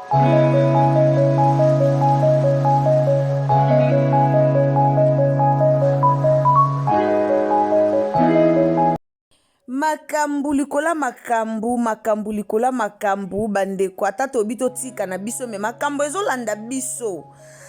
Makambu likola makambu, makambu likola makambu, bandeko ata tobi totika na biso me makambo ezolanda biso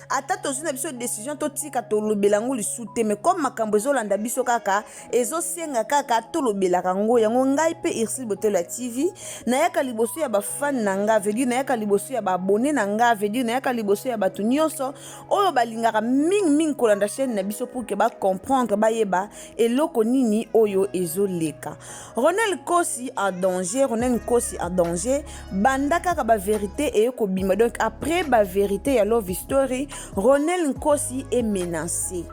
ata tozwi na biso decision totika tolobela yango lisu te me comme makambo ezolanda biso kaka ezosenga kaka tolobelaka yango yango ngai mpe Ursule Botelo ya TV nayaka liboso ya bafan na nga veut dire nayaka liboso ya baabone na nga veut dire nayaka liboso ya bato nyonso oyo balingaka mingimingi kolanda chaîne na biso pour ke bacomprendre bayeba eloko nini oyo ezoleka Ronel Nkosi en danger Ronel Nkosi en danger banda kaka ba verité eye kobima donc après ba verité ya love story Ronel Nkosi est menacé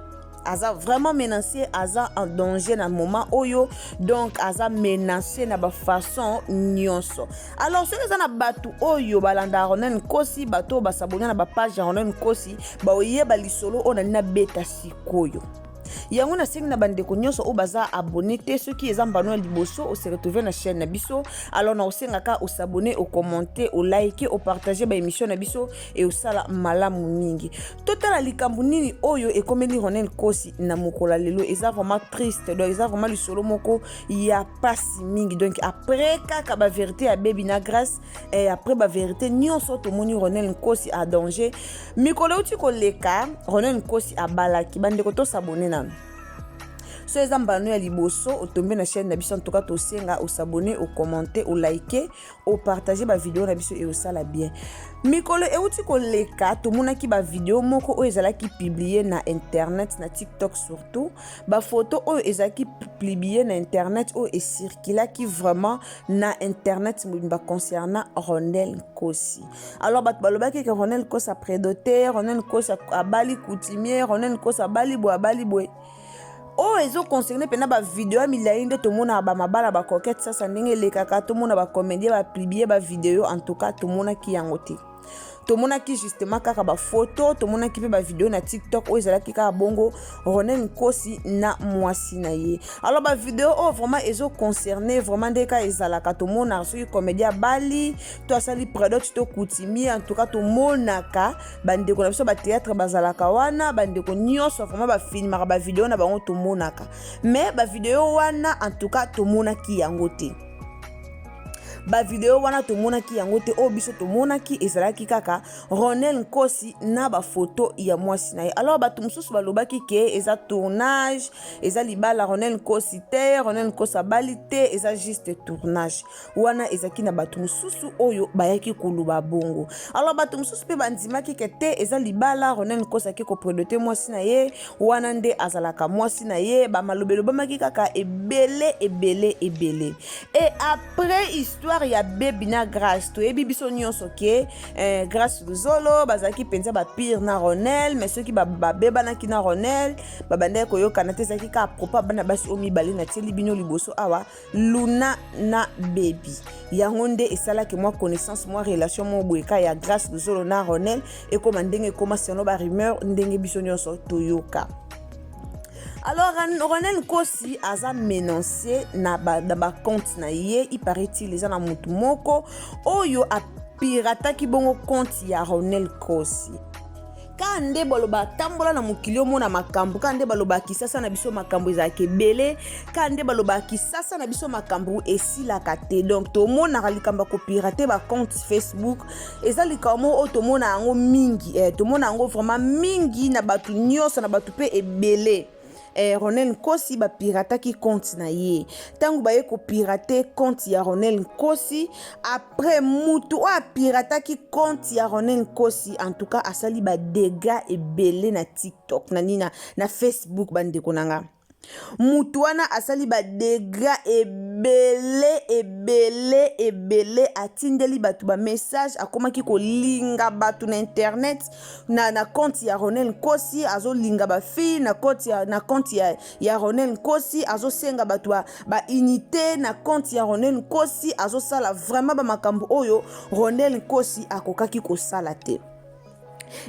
aza vraiment menacé aza en danger na moment oyo donc aza menacé na bafaçon nyonso alors soki eza na bato oyo balandaka Ronel Nkosi bato oyo basabona na bapage ya Ronel Nkosi baoyeba lisolo oyo nali nabeta sikoyo yango nasengi na bandeko nyonso oyo baza abonné te soki eza mbano ya liboso ose retrouve na chaîne na biso alors na osengaka osabonne ocommente olike opartage baémission na biso e osala malamu mingi totala likambo nini oyo ekomeli ronel kosi na mokolo ya lelo eza vraiment triste donc eza vraiment lisolo moko ya pasi mingi donc après kaka baverité ya bebi na grâce et après baverité nyonso tomoni ronel nkosi a danger mikolo euti koleka ronel nkosi abalaki bandeko tosabone nano so eza mbano ya liboso otombe na chaîne na biso en tout cas tosenga osabone ocommente olike opartage bavideo na biso eosala bien mikolo euti koleka tomonaki bavideo moko oyo ezalaki publie na internet na tiktok surtout bafoto oyo ezalaki publie na internet oyo ecirculaki vraiment na internet mobimba concernant ronel nkosi alors bato balobaki ke ronel nkosi apredote ronel nkosi abali coutumier ronel nkosi abali boye abali boye oyo ezoconcerne mpena bavideo ya milai nde tomonaka bamabala bacoquete sasa ndenge elekaka tomona bacomédien bapublie bavideo en tout cas tomonaki yango te tomonaki justement kaka bafoto tomonaki mpe bavideo na tiktok oyo ezalaki kaka bongo ronel nkosi na mwasi na ye alors bavideo oyo vraiment ezoconcerne vraiment nde kaka ezalaka tomonaka soki comédien abali to asali predote to coutumier en tout cas tomonaka bandeko na biso batheatre bazalaka wana bandeko nyonso vraiment bafilmaka bavideo na bango tomonaka mais bavideo wana en tout cas tomonaki yango te bavideo wana tomonaki yango te oyo biso tomonaki ezalaki kaka ronel nkosi na bafoto ya mwasi na ye alors bato mosusu balobaki ke eza tournage eza libala ronel nkosi te ronel nkosi abali te eza juste tournage wana ezalaki na bato mosusu oyo bayaki koloba bongo alors bato mosusu mpe bandimaki ke te eza libala ronel nkosi ake kopredote mwasi na ye wana nde azalaka mwasi na ye bamaloba elobamaki kaka ebele ebele ebele e après histoire ya bebi na grace toyebi biso nyonso ke eh, grace luzolo bazalaki mpenza bapire na ronel mais soki babebanaki na ronel babandaki koyokana te ezalaki kaka propos bana basi oyo mibale natieli bino liboso awa luna na baby yango nde esalaki mwa connaissance mwa relation moko boye ka ya grace luzolo na ronel ekoma ndenge ekoma selon ba rumeur ndenge biso nyonso toyoka alors ronel nkosi aza menance na bacompte ba na ye il paraît-il eza na motu moko oyo apirataki bongo compte ya ronel nkosi kaka nde baloba tambola na mokili omona makambo kaka nde baloba kisasa na biso makambo ezalaka ebele kaka nde baloba kisasa na biso makambo esilaka te donc tomonaka likambo ya kopirate bacompte facebook eza likambo moko oyo tomona yango mingi eh, tomona yango vraiment mingi na bato nyonso na bato mpe ebele eh, Ronel Nkosi bapirataki compte na ye ntango baye kopirate compte ya Ronel Nkosi après mutu oyo apirataki compte ya Ronel Nkosi en tout cas asali badega ebele na TikTok na nini na Facebook bandeko na nga mutu wana asali badega ebele ebele ebele atindeli bato bamessage akomaki kolinga bato na internet na, na compte ya Ronel Nkosi azolinga ba fille na compte ya, na compte ya, ya Ronel Nkosi azosenga bato ba, ba unité na compte ya Ronel Nkosi azosala vraiment ba makambo oyo Ronel Nkosi akokaki kosala te.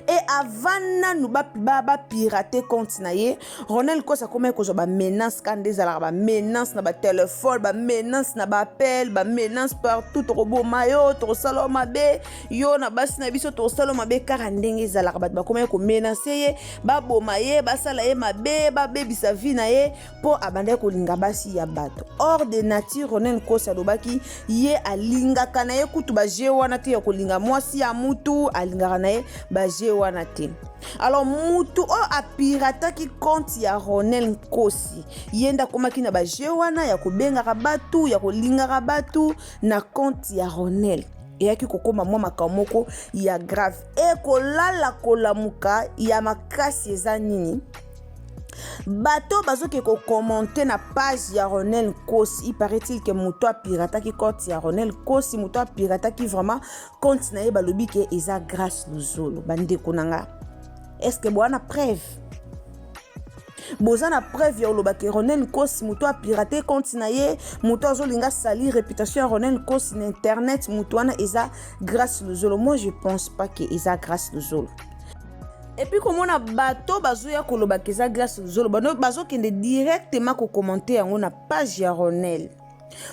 E avant nanu bapirate ba, ba compte na ye, Ronel Nkosi akomaki kozwa bamenace, kaka nde ezalaka bamenace na batelefone, bamenace na baappel, bamenace partout: tokoboma yo, tokosala yo mabe, yo na basi na biso, tokosala yo mabe. Kaka ndenge ezalaka, bato bakomaki komenace ye, baboma ye, basala ye mabe, babebisa vie na ye, mpo abandaki kolinga basi ya bato. Or de nature, Ronel Nkosi alobaki ye alingaka na ye kutu baje wana te ya kolinga mwasi ya mutu, alingaka na ye baje wana te. Alors mutu oyo apirataki compte ya Ronel Nkosi, ye nde akomaki na baje wana ya kobengaka bato, ya kolingaka bato na compte ya Ronel. Eyaki kokóma mwa makambo moko ya grave. E kolala kolamuka ya makasi eza nini? Bato bazoke kocommenter na page ya Ronel Nkosi. Il paraît-il ke moto apirataki compte ya Ronel Nkosi, moto apirataki vraiment compte na ye, balobi ke eza Grâce Luzolo. Bandeko na nga, est ce que boza na preuve? Boza na preuve ya koloba ke Ronel Nkosi, moto apirate compte na ye, moto azolinga salir réputation ya Ronel Nkosi na internet, moto wana eza Grâce Luzolo? Moi, je pense pas ke eza Grâce Luzolo. Et puis komona bato bazoya kolobaka eza Grâce Luzolo, bazokende directement kocommenter yango na page ya Ronel,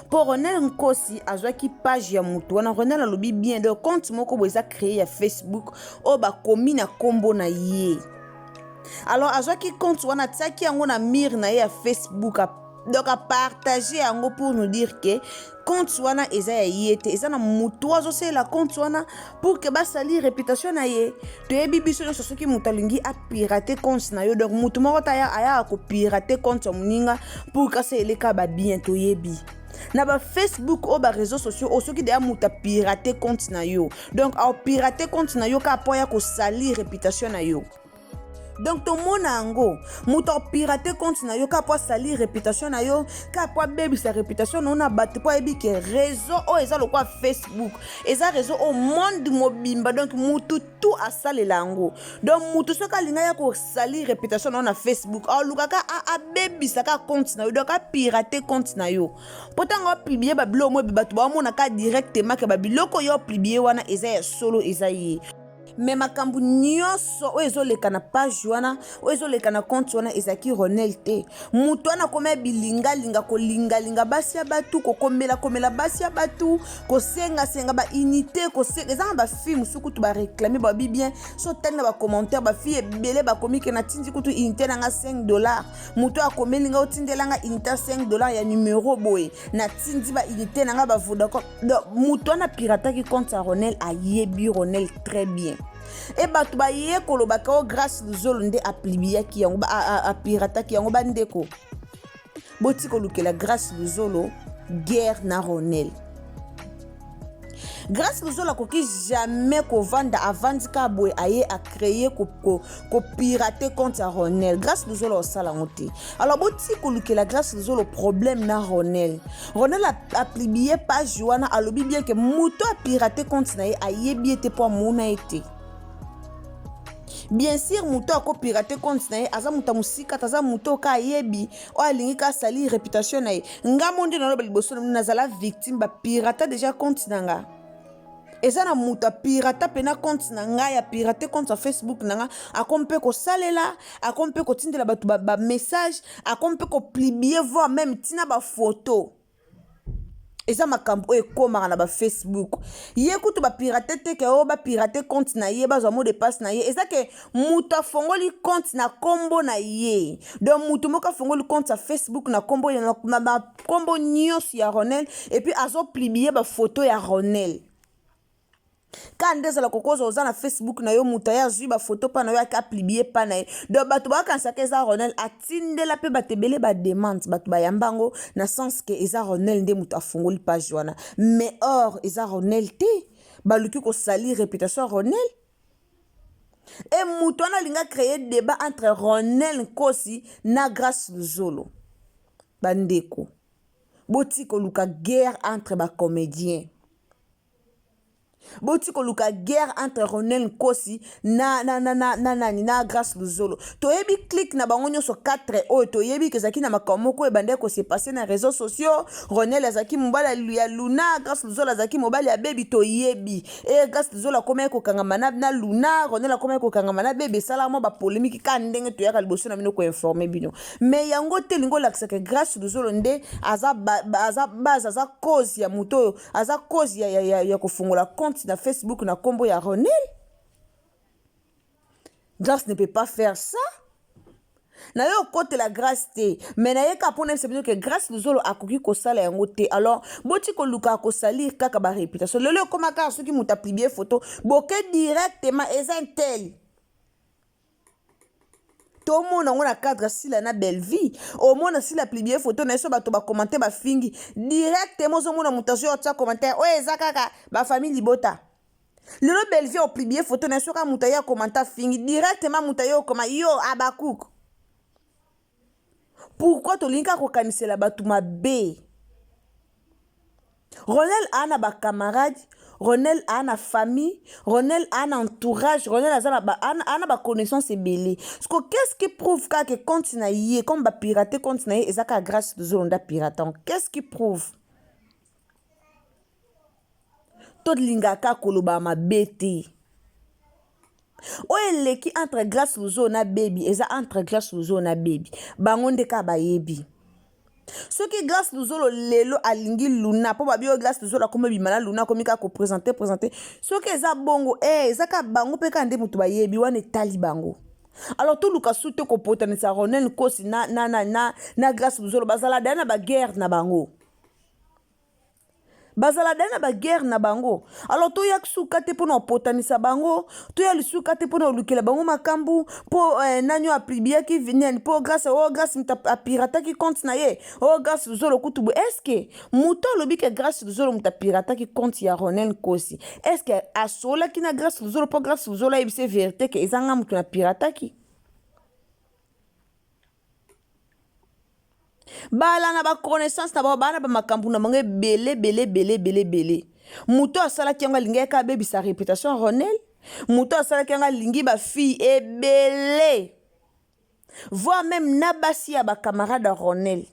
mpo Ronel Nkosi azwaki page ya motu wana. Ronel alobi bien, donc compte moko boye eza créé ya Facebook oyo bakomi na nkombo na ye. Alors azwaki compte wana, atiaki yango na mur na ye ya Facebook, donc apartage yango pour nous dire ke compte wana eza ya ye te, eza na motu azosalela compte wana pour ke basalir réputation na ye. Toyebi biso nyonso, soki moto alingi apirate compte na yo, donc motu moko te ayaka kopirate compte ya moninga pour kasa eleka babien. Toyebi na bafacebook oyo, baréseau sociaux oyo, soki deya moto apirate compte na yo, donc apirate compte na yo kaka mpo aya kosalir réputation na yo. Donc tomona yango, moto apirate compte na yo kaka mpo asalir réputation na yo, kaka mpo abebisa réputation na yo na bato, mpo ayebi ke réseau oyo eza lokola Facebook, eza réseau oyo monde mobimba, donc mutu tu asalela yango. Donc mutu soki alingi aya kosalir réputation na yo na Facebook, alukaka abebisa kaka compte na yo, donc apirate compte na yo, mpo ntango apublier babiloko mo ebe, bato baomonaka directement ke babiloko oyo apublier wana eza ya solo, eza ye. Me makambo nyonso oyo ezoleka na page wana, oyo ezoleka na compte wana, ezalaki Ronel te. Moto wana akoma bilingalinga, kolingalinga basi ya bato, kokomelakomela basi ya bato, kosengasenga baunité, kosenga. Eza na bafille mosusu kutu baréclame, babi bien so otali na bacommentaire, bafille ebele bakomi ke natindi kutu unité na nga 5 dollar, moto akomeli nga, otindelanga unité 5 dollar ya numero boye, natindi baunité na nga bavodacom. Donc moto wana pirataki compte ya Ronel, ayebi Ronel très bien. E bato baye kolobaka o Grâce Luzolo nde apubliaki yango, apirataki yango. Bandeko, boti kolukela Grâce Luzolo guerre na Ronel. Grâce Luzolo akoki jamais kovanda, avandi kaka boye, aye acréer kopirate compte ya Ronel. Grâce Luzolo osala yango te. Alors boti kolukela Grâce Luzolo problème na Ronel. Ronel apublier page wana, alobi bien ke moto apirate compte na ye ayebi ye te, mpo amona ye te. Bien sûr, moto akopirate compte na ye aza moto ya mosika te, aza moto oyo ka ayebi, oyo alingi ka asalir réputation na ye. Nga mo nde naloba liboso na nazala victime, bapirata déjà compte na nga. Eza na moto apirata mpena compte na ngai, apirate compte ya Facebook na nga, akomi mpe kosalela, akomi mpe kotindela bato bamessage, akomi mpe kopublier, voire même ntina bafoto. Eza makambo oyo ekómaka na bafacebook. Ye kutu bapirate te ke oyo bapirate compte na ye, bazwa mot de passe na ye. Eza ke moto afongoli compte na nkombo na ye, donc moto moko afongoli compte ya Facebook na nkombo, na bakombo nyonso ya Ronel, et puis azopublier bafoto ya Ronel. Ka nde ezala kokozwa, oza na Facebook na yo, moto aye azwi bafoto mpa na yo, ake apublier mpa na ye. Donc bato bakanisaka eza Ronel. Atindela mpe bato ebele bademande, bato bayamba yango na sens ke eza Ronel nde moto afungoli page wana, mais or eza Ronel te. Baluki kosalir réputation ya Ronel. E moto wana alingi acréer débat entre Ronel Nkosi na Grâce Luzolo. Bandeko, botika koluka guerre entre bacomédien. Boti koluka guerre entre Ronel Nkosi na na na na na nani na Grace Luzolo. Toyebi clique na bango nyonso 4 oyo toyebi ke ezalaki na makambo moko ebandaki ko se passer na réseaux sociaux. Ronel azalaki mobali ya Luna, Grace Luzolo azalaki mobali ya Baby toyebi. E Grace Luzolo akomaki kokangama na, na Luna, Ronel akomaki kokangama na Baby, esalaka mwa ba polémique ka ndenge toyaka liboso na bino ko informer bino. Mais yango te elingi olakisa ke Grace Luzolo nde aza ba, aza base, aza cause ya moto oyo aza cause ya, ya, ya, ya kofungola compte na Facebook na kombo ya Ronel. Grace ne peut pas faire ça. Na yo okotela Grace te, mais na ye kaka mpona yebisa bino ke Grace Luzolo akoki kosala yango te. Alors boti koluka kosalir kaka ba réputation. Lelo ekoma kaka soki moto apublie photo, boke directement eza un tel. Tomona yango na cadre Sila na Bellevue, omona Sila publie photo na ye so bato ba commenter bafingi directement, ozomona moto azwi otia commentaire oyo eza kaka ba famille libota. Lelo Bellevue opublie photo na ye soki moto aye akomante afingi directement, moto aye okoma yo Habakuk. Pourquoi tolingi kaka kokanisela bato mabe? Ronel aa na ba camarade, Ronel aa na famille, Ronel aa na entourage, Ronel aza na ba, aa na ba connaissance ebele. Siko qu'est-ce qui prouve kaka ke compte na ye comme ba pirate compte na ye eza kaka Grace Luzolo nde pirate yango? Qu'est-ce qui prouve? Tolingaka kaka koloba mabe te. Oyo eleki entre Grace Luzolo na Baby eza entre Grace Luzolo na Baby. Bango nde kaka bayebi. Soki Grace Luzolo lelo alingi Luna po babi oyo Grace Luzolo akomi bima na Luna akomi kaka ko presenter presenter. Soki eza bongo eh eza kaka bango pe kaka nde moto bayebi wana etali bango. Alors toluka su te kopotanisa Ronel Nkosi na na na na, na Grace Luzolo bazala da na ba guerre na bango. Bazala da na ba guerre na bango. Alors toya suka te pona kopotanisa bango, toya lisuka te pona kolukela bango makambu po eh, nani oyo apubliaki nani po Grace oh Grace moto apirataki compte na ye oh Grace Luzolo kutu boye. Est-ce que moto alobi ke Grace Luzolo moto apirataki compte ya Ronel Nkosi, est-ce que asololaki na Grace Luzolo po Grace Luzolo ayebisa ye verite ke eza nga moto na pirataki? Bala na ba connaissance na bango, baa na ba makambo na bango ebele ebele ebele ebele ebele. Moto oyo asalaki yango alingaki kaka abebisa reputation ya Ronel. Moto oyo asalaki yango alingi ba fille ebele, voire meme na basi ya ba camarade ya Ronel.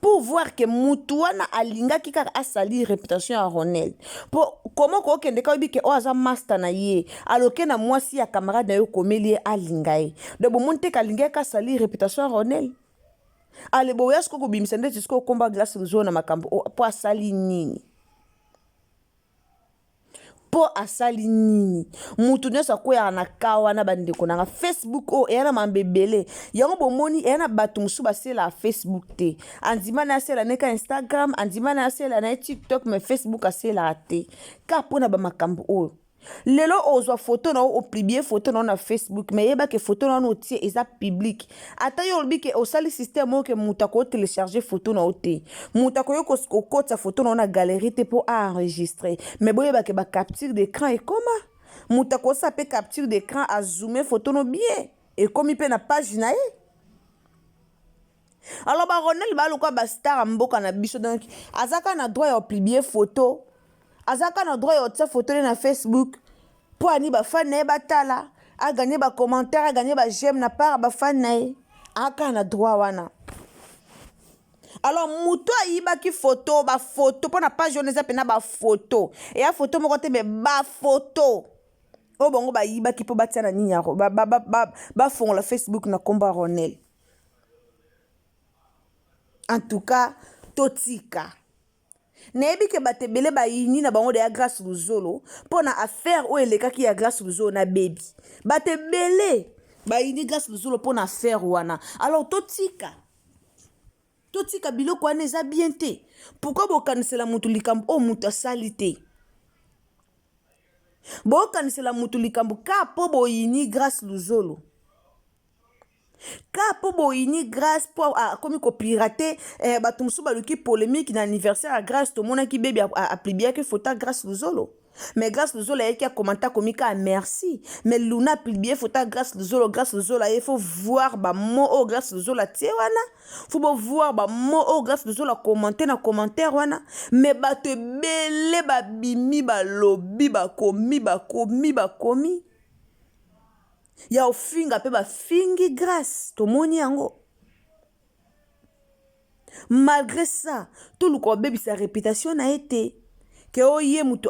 Pour voir que mutu wana alingaki kaka asalir reputation ya Ronel. Po comment kokende ka oyebi ke oyo aza master na ye, aloke na mwasi ya camarade na ye okomeli ye alinga ye. Donc bomoni te kalingaki asalir reputation ya Ronel. Ale boya sikoyo kobimisa ndeti sikoyo komba Glace Luzo na makambo po asali nini? Mpo asali nini? Mutu nyonso akweyaka na ka wana bandeko na nga. Facebook oyo eya na mambo ebele. Yango bomoni eya na bato mosusu baselaka Facebook te. Andima na asela ne ka Instagram, andima na asela na ye TikTok, mais Facebook aselaka te. Ka mpo na ba makambo oyo. Lelo ozwa photo na yo, opublier photo na yo na Facebook, mais yeba ke photo na yo otie eza public. Ata yo olobi ke osali système oyo ke moto ako telecharger photo na yo te, moto akoki kokotisa photo na yo na galerie te mpo a enregistrer, mais boyeba ke ba capture d'écran ekoma, moto akosala mpe capture d'écran azoome photo no bien ekomi mpe na page na ye. Alors ba Ronel ba lokola ba star ya mboka na biso, donc aza kaka na droit ya kopublier photo, aza kaka na droit ya kotia photo ne na Facebook mpo ani ba fan na ye batala, aganye ba commentaire, aganye ba j'aime na part ya ba fan na ye, aza kaka na droit wana. Alors moto ayibaki photo, ba photo mpo na page wana eza mpena ba photo, eya photo moko te mais ba photo oyo bango bayibaki mpo batia na nini ya bafongola Facebook na kombo ya Ronel. En tout cas totika. Nayebi ke bato ebele bayini na bango deya Grace Luzolo mpo na affaire oyo elekaki ya Grace Luzolo na Baby. Bato ebele bayini Grace Luzolo mpo na affaire wana. Alors totika. Totika biloko wana eza bien te. Pourquoi bokanisela moto likambo oyo moto asali te? Bokanisela moto likambo ka mpo boyini Grace Luzolo. Ka po boyini Grace po akomi ko pirate eh, bato mosusu baluki polemique na anniversaire ya Grace. Tomonaki Baby aplibiaki photo ya Grace Luzolo. Mais Grace Luzolo ayaki akomanta akomi kaka merci. Mais Luna apublie photo ya Grace Luzolo, Grace Luzolo aye faut voir ba mots oyo Grace Luzolo atie wana. Faut bo voir ba mots oyo Grace Luzolo akomante na commentaire wana. Mais bato ebele babimi balobi bakomi bakomi bakomi. Ya ofinga pe bafingi Grace tomoni yango. Malgre ça toluka obebisa reputation na ye te ke oyo ye moto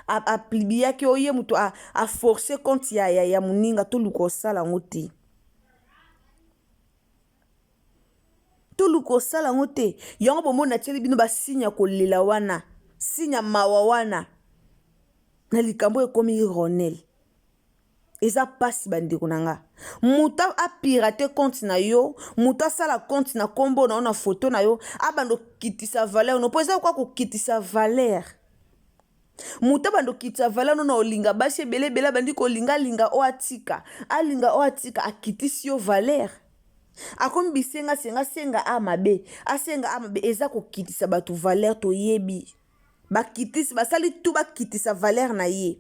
aplibiaki oyo ye moto aforce compte ya, ya, ya moninga toluka osala yango te toluka osala yango te yango bomoni natieli bino basigne ya kolela wana signe ya mawa wana na likambo ekomi ronel Eza pasi ba ndeko na nga. Mutu a pirate compte na yo, mutu asala compte na kombo na yo na photo na yo, abanda okitisa valeur no po eza kwa kokitisa valeur. Mutu abanda okitisa valeur no na olinga basi ebele ebele abandi kolinga alinga oyo atika, alinga oyo atika akitisi yo valeur. Akomi bisenga senga asenga a mabe, asenga a mabe eza kokitisa batu valeur toyebi. Bakitisi basali tout bakitisa valeur na ye.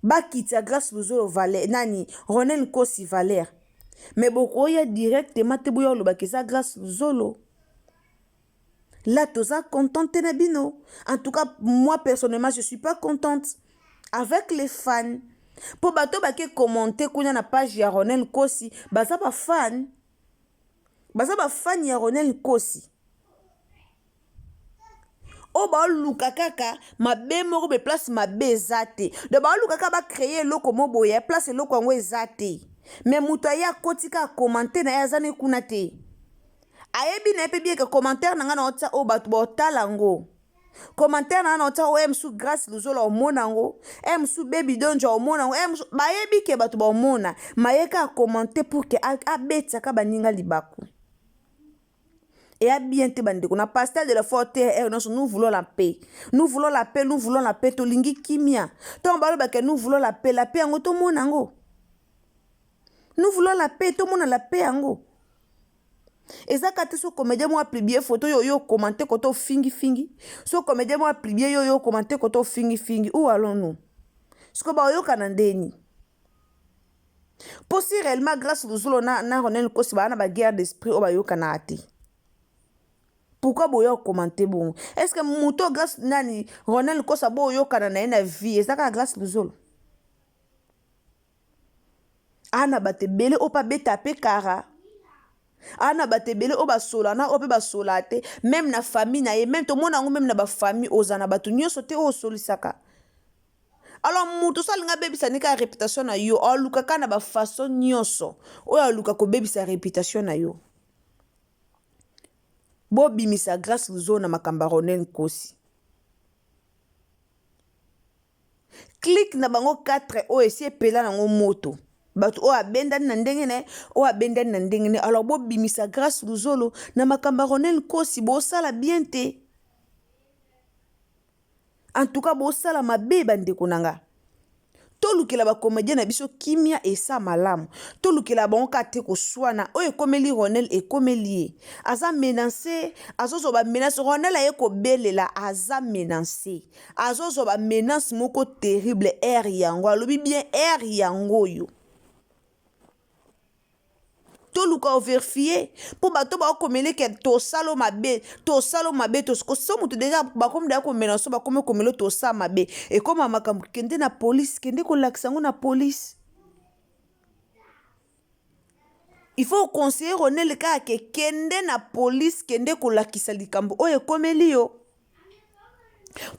Bakitisa Grace Luzolo valeur nani Ronel Nkosi valeur mais bokoya directement te boya olobaka eza Grace Luzolo là toza contente na bino en tout cas moi personnellement je suis pas contente avec les fans mpo bato bake commenter kuna na page ya Ronel Nkosi baza ba fan baza ba fan ya Ronel Nkosi oyo baoluka kaka mabe moko boye place mabe eza te donc baoluka kaka bacreye eloko mo boye place eloko yango eza te me moto aye akoti kaka commentaire na ye aza ne kuna te ayebi na ye mpe bieke commentaire na ngai na otia oyo bato baotala yango commentaire na ngai na otia oyo mosusu grace luzola omona yango e mosusu baby donja omona yango e mosusu bayebi ke bato baomona maye kaka commentaire pour ke abetaka baninga libaku eya bien te bandeko na pasteur de la foi TR nyonso nous voulons la paix nous voulons la paix nous voulons la paix tolingi kimia ntango balobaka nous voulons la paix la paix yango tomona yango nous voulons la paix tomona la paix yango eza kaka te so comédien moko apublie photo yo yo commente koto ofingifingi so comédien moko apublie yo yo commente koto ofingifingi où allons nous sikoyo baoyokana ndeni mpo si réellement grâce luzulo na, na ronel nkosi baa na baguerre d'esprit oyo bayokanaka te pourquoi boya okomante bongo est ce que moto grâce nani ronel nkosi aboyokana na ye na vie eza kaka grâce luzolo ana bato ebele oyo mpe abeta mpe kara ana bato ebele oyo basola na oyo mpe basola te meme na famille na ye meme tomona yango meme na bafamille oza na bato nyonso te oyo osolisaka Alors mutu so alingi abebisa ni kaka reputation na yo aluka kaka na ba façon nyonso oyo aluka kobebisa reputation na yo. Bobimisa Grace Luzo na makambo ya Ronel Nkosi. Clique na bango 4 oyo esi epela nango moto. Bato oyo abendani na ndenge na ye, oyo abendani na ndenge na ye. Alors bobimisa Grace Luzolo na makambo ya Ronel Nkosi, bosala bien te. En tout cas bosala mabe ba ndeko na nga. Tolukela ba comedien na biso kimia esa malamu. Tolukela bango kaka te koswana. Oyo ekomeli Ronel ekomeli ye. Aza menace, azozwa ba menace. Ronel aye kobelela aza menace. Azozwa ba menace moko terrible heure yango. Alobi bien heure yango oyo. Toluka overfie mpo bato baokomele ke tosalo mabe tosalo mabe so moto deja bakomi deja komela so bakomi komela tosala mabe ekoma makambo kende na polise kende kolakisa yango na polise il faut conseiller Ronel kaka ke kende na polise kende kolakisa likambo oyo ekomeli yo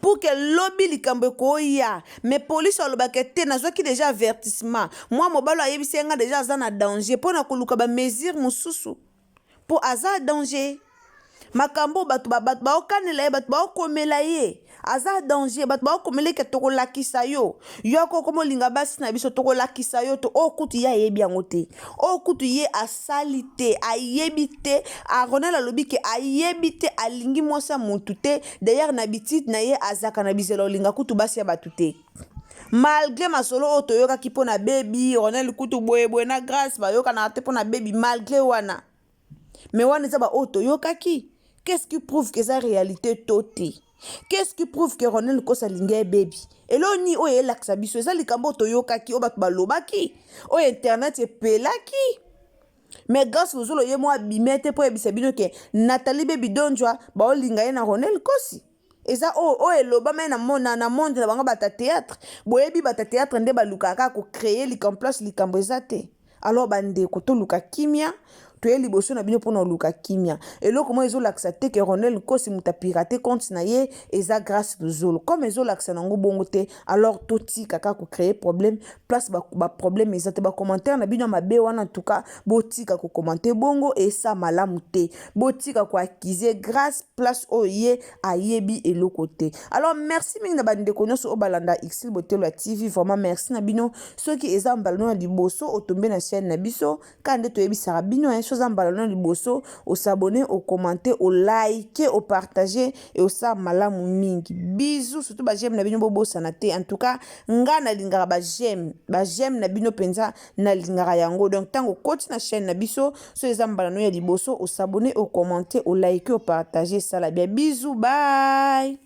pour que lobi likambo ekoya mais police alobaka te nazwaki deja avertissement mwa mobali ayebisi ye nga deja aza na danger mpo na koluka ba mesure mosusu mpo aza danger makambo bato baokanela ye bato baokomela ye aza danger bato baokomela ye ke tokolakisa yo yo akokoma olinga basi na biso tokolakisa yo to oyo kutu ye ayebi yango te oyo kutu ye asali te ayebi te aronel alobi ke ayebi te alingi mwasi ya mutu te d'ailleurs na habitude na ye azalaka na bizela olinga kutu basi ya bato te malgré masolo oyo toyokaki mpo na bebi ronel kutu boyeboye na grace bayokanaka te mpo na bebi malgré wana mais wana eza baoyo toyokaki qu'est-ce qui prouve que eza réalité to te? Qu'est-ce qui prouve que Ronel Nkosi alingi ye Baby? Eloko nini oyo elakisa biso? Eza likambo oyo toyokaki, oyo bato balobaki, oyo internet epelaki. Mais Grace Luzolo ye moko abime te mpo ayebisa bino ke Nathalie Baby Dondjwa baolinga ye na Ronel Nkosi. Eza oyo oyo elobama ye na, na, na monde na bango bata théâtre. Boyebi bata théâtre nde balukaka kaka ko créer likambo place likambo eza te. Alors bandeko toluka kimia, toye liboso na bino mpona oluka kimia. Eloko moko ezolakisa te ke Ronel Nkosi moto apirate compte na ye eza Grace Luzolo. Comme ezolakisa nango bongo te, alors totika kaka ko créer problème place ba, ba problème eza te. Ba commentaire na bino ya mabe wana en tout cas botika ko commenter bongo esa malamu te. Botika ko accuser Grace place oyo ye ayebi eloko te. Alors merci mingi na bandeko nyonso oyo balanda Xil Botelo ya TV, vraiment merci na bino. Soki eza mbala no ya liboso otombe na chaîne na biso, kaka nde toyebisaka bino hein, soki eza mbala no ya liboso osabone, okommente, olike, opartage e osala malamu mingi. Bisous, surtout ba j'aime na bino bobosana te. En tout cas nga nalingaka ba j'aime, ba j'aime na bino mpenza nalingaka yango. Donc ntango okoti na chaîne na biso, soki eza mbala no ya liboso osabone, okommente, olike, opartage, esala bien. Bisous, bye.